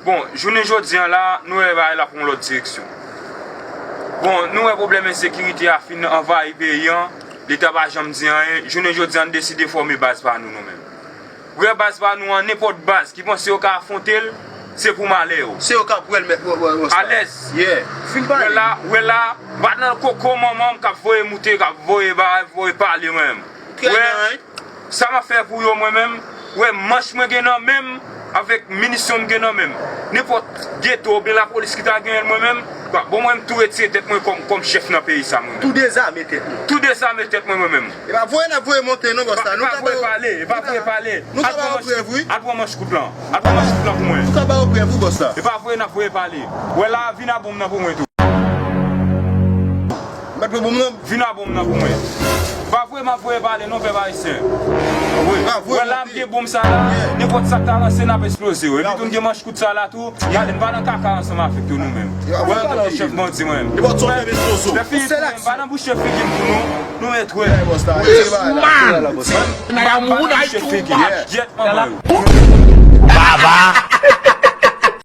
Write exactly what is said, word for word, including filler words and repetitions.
Bon, jounen jodi a la, nou wè bagay la pran yon lòt direksyon. Bon, nou wè pwoblèm ensekirite a fin anvayi peyi a, Leta pa janm di anyen, jounen jodi a n deside fòme baz pa nou, nou menm. Wè baz pa nou an, nenpòt baz ki panse yo ka afwonte l, se pou malè yo. Se yo k ap wè l mèt wè, wè, wè sa. Alèz. Yeah. Fin pale. Wè la, wè la, pa nan koko manman m k ap voye moute, k ap voye bagay, voye pale mwen menm. Ou trè gran, wi. Sa m ap fè pou yo mwen menm, wè manch mwen gen nan men m, avèk minisyon m gen nan men m. Nenpòt geto oubyen lapolis ki ta genyen l mwen menm, ba, bon mwen m tou retire tèt mwen kòm, kòm chèf nan peyi sa mwen menm. Tou dezame tèt nou. Tou dezame tèt mwen mwen menm. E pa voye n ap voye monte non, bòs la. E pa voye pale, e pa voye pale. Nou ka ba yo prèv, wi. Al pran manch kout lan. Al pran manch kout lan pou mwen. Nou ka ba yo prèv, wi, bòs la. E pa voye n ap voye pale. Wè la, vin a bon m nan pou mwen tou. Mèt pran bon m nan. Vin a bon m nan pou mwen. Pa voye m ap voye pale non, pèp ayisyen. Wi. Wè la, m gen bon m sa la, nenpòt sa k ta lanse n ap esploze yo. Epi tou n gen manch kout sa la tou, gade n pa nan kaka ansanm avèk yo nou menm. Wè, an tanke chèf bandi mwen menm. Lè fini tou, m pa nan bouche figi m tou non, nou mèt wè. M pa nan bouche figi. Gyèt manman yo. Baba.